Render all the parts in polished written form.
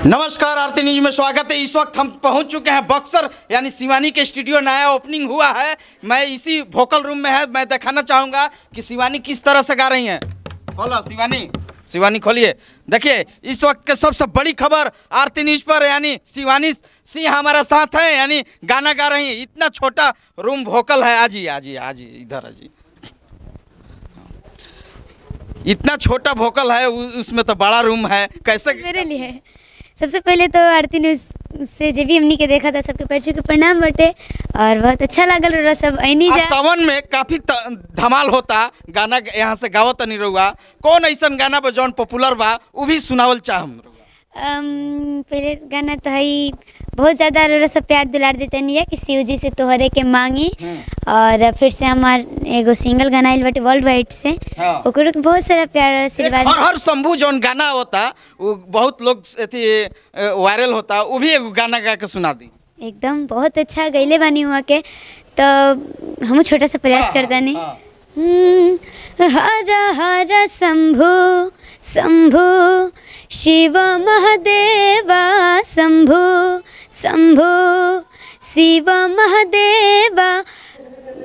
नमस्कार, आरती न्यूज में स्वागत है। इस वक्त हम पहुंच चुके हैं बक्सर यानी शिवानी के स्टूडियो, नया ओपनिंग हुआ है। मैं इसी वोकल रूम में है, मैं दिखाना चाहूँगा कि शिवानी किस तरह से गा रही हैं। खोलो शिवानी, शिवानी खोलिए। देखिए इस वक्त के सबसे बड़ी खबर आरती न्यूज पर, यानी शिवानी सिंह हमारा साथ है, यानी गाना गा रही हैं। इतना छोटा रूम वोकल है। आजी आजी आजी इधर आजी। इतना छोटा वोकल है, उसमें तो बड़ा रूम है, कैसे मेरे लिए। सबसे पहले तो आरती न्यूज़ से जे भी हमनी के देखा था सबके पैर छू के प्रणाम बटे और बहुत अच्छा लागल रहा सब ऐनी जा। सावन में काफी धमाल होता गाना यहाँ से गावत नहीं रहुआ, कौन ऐसा गाना बा जौन पॉपुलर बा वो भी सुनावल चाहम? पहले गाना तो है बहुत ज़्यादा रउरा सब प्यार दुलार देते नहीं है कि शिव जी से तोहरे के मांगी, और फिर से हमार एगो सिंगल गाना आइल बाटे वर्ल्ड वाइड से, हाँ। ओकरो के बहुत सारा प्यार और आशीर्वाद। हर हर शंभू जौन गाना होता वो बहुत लोग अथी वायरल होता, वो भी एगो गाना गा के सुना दी। एकदम बहुत अच्छा गैले बानी हुआ के, तो हम छोटा सा प्रयास करता नहीं। हर हर शंभू शंभू शिव महादेवा शंभू शंभू शिव महादेवा,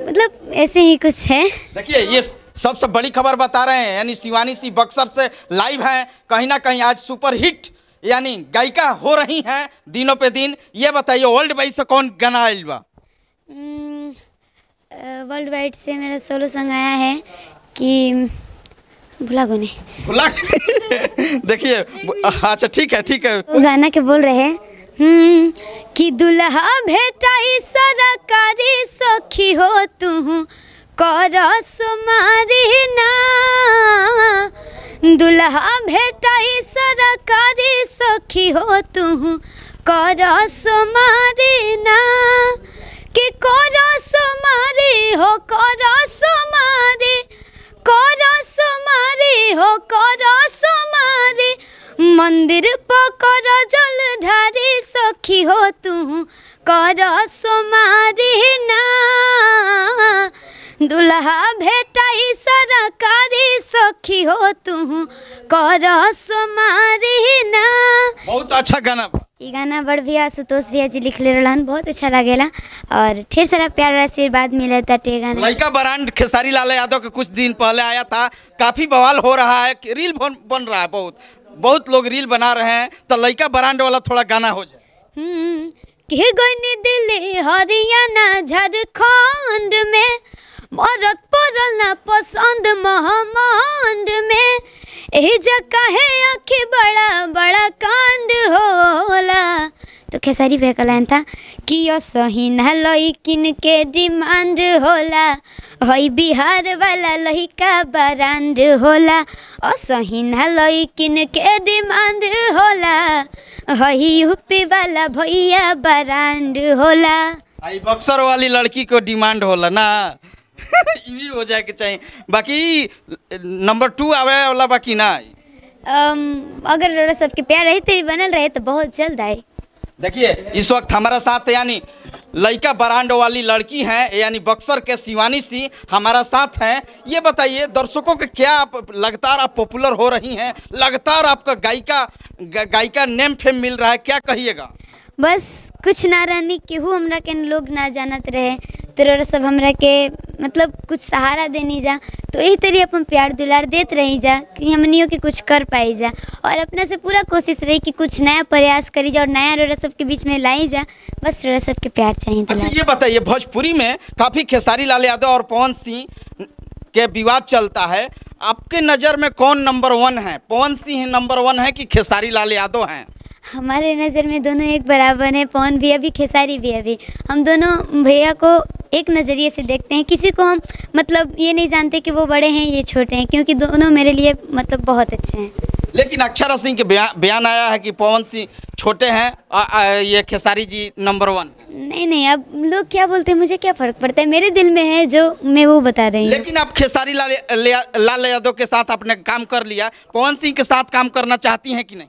मतलब ऐसे ही कुछ है। देखिए ये सबसे बड़ी खबर बता रहे हैं, यानी शिवानी सिंह बक्सर से लाइव हैं। कहीं ना कहीं आज सुपर हिट यानी गायिका हो रही हैं दिनों पे दिन। ये बताइए वर्ल्ड वाइड से कौन गाना आयल बा? वर्ल्ड वाइड से मेरा सोलो सॉन्ग आया है कि भुला गो नहीं भुला। देखिए अच्छा ठीक है ठीक है, वो गाना के बोल रहे हैं कि दुल्हा भेटाई सरकारी सखी हो तू कर सुमारी ना, दुल्हा भेटाई सरकारी सखी हो तू कर सुमारी ना, कि कर सुमारी हो कर सुमारी कर सुमारी हो कर सुमारी, मंदिर पर जल ढारी सखी हो तू कर सुमारी ना, दुल्हा भेटाई सरकारी सखी हो तू कर सुमारी ना। बहुत अच्छा गाना, ये गाना बड़ भैया आशुतोष भैया जी लिखले रहलन, बहुत अच्छा लागेला और ढेर सारा प्यार और आशीर्वाद मिला था गाना। लड़का ब्रांड खेसारी लाल यादव के कुछ दिन पहले आया था, काफ़ी बवाल हो रहा है, रील बन रहा है, बहुत बहुत लोग रील बना रहे हैं, तो लड़का ब्रांड वाला थोड़ा गाना हो जाए। कि गइनी दिल्ली हरियाणा झारखंड में मरद पड़ल ना पसंद महामंड में, एही जगह है आँखी बड़ा बड़ा कांड होला। तो खेसारी भैया का लाइन था कि असही ना लइकिन के डिमांड होला, हई बिहार वाला लइका ब्रांड होला, असही ना लइकिन के डिमांड होला, हई यूपी वाला भैया ब्रांड होला। आई बक्सर वाली लड़की को डिमांड होला ना, ये हो जाए के चाहिए। बाकी नंबर 2 आवे वाला बाकी ना, अगर रउरा सबके प्यार रहते बनल रहे तो बहुत जल्द आए। देखिए इस वक्त हमारा साथ यानी लड़का ब्रांड वाली लड़की हैं, यानी बक्सर के शिवानी सिंह हमारा साथ हैं। ये बताइए दर्शकों के क्या आप लगातार आप पॉपुलर हो रही हैं, लगातार आपका गायिका गायिका नेम फेम मिल रहा है, क्या कहिएगा? बस कुछ ना रहनी केहू हमरा के लोग ना जानत रहे, तो रउरा सब हमरा के मतलब कुछ सहारा देनी जा, तो यही तरह अपन प्यार दुलार देत रही जा कि हमनियों के कुछ कर पाई जा, और अपना से पूरा कोशिश रही कि कुछ नया प्रयास करी जा और नया रउरा सबके बीच में लाई जा, बस रउरा सबके प्यार चाहिए। अच्छा ये बताइए भोजपुरी में काफ़ी खेसारी लाल यादव और पवन सिंह के विवाद चलता है, आपके नज़र में कौन नंबर 1 है? पवन सिंह नंबर 1 है कि खेसारी लाल यादव हैं? हमारे नज़र में दोनों एक बराबर हैं, पवन भैया भी खेसारी भैया भी। हम दोनों भैया को एक नज़रिए से देखते हैं, किसी को हम मतलब ये नहीं जानते कि वो बड़े हैं ये छोटे हैं, क्योंकि दोनों मेरे लिए मतलब बहुत अच्छे हैं। लेकिन अक्षरा सिंह के बयान आया है कि पवन सिंह छोटे हैं, ये खेसारी जी नंबर 1। नहीं नहीं, अब लोग क्या बोलते हैं मुझे क्या फ़र्क पड़ता है, मेरे दिल में है जो मैं वो बता रही हूँ। लेकिन आप खेसारी लाल यादव के साथ आपने काम कर लिया, पवन सिंह के साथ काम करना चाहती हैं कि नहीं?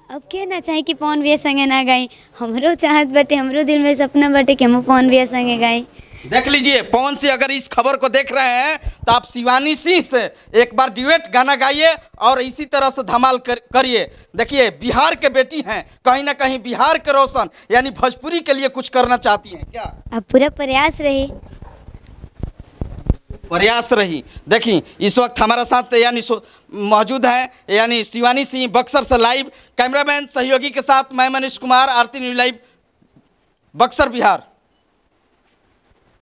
अब के ना चाहे कि पवन भैया संगे ना गाई, हमरो चाहत बटे, हमरो दिल में सपना बटे कि हम पवन भैया संगे गाई। देख लीजिए पवन सिंह अगर इस खबर को देख रहे हैं तो आप शिवानी सिंह से एक बार ड्यूएट गाना गाइए और इसी तरह से धमाल करिए। देखिए बिहार के बेटी हैं, कहीं ना कहीं बिहार के रोशन यानी भोजपुरी के लिए कुछ करना चाहती हैं क्या? अब पूरा प्रयास रही। प्रयास रही। देखिए इस वक्त हमारे साथ यानी मौजूद हैं यानी शिवानी सिंह बक्सर से लाइव, कैमरामैन सहयोगी के साथ मैं Manish Kumar, Aarti news live, Buxar, Bihar.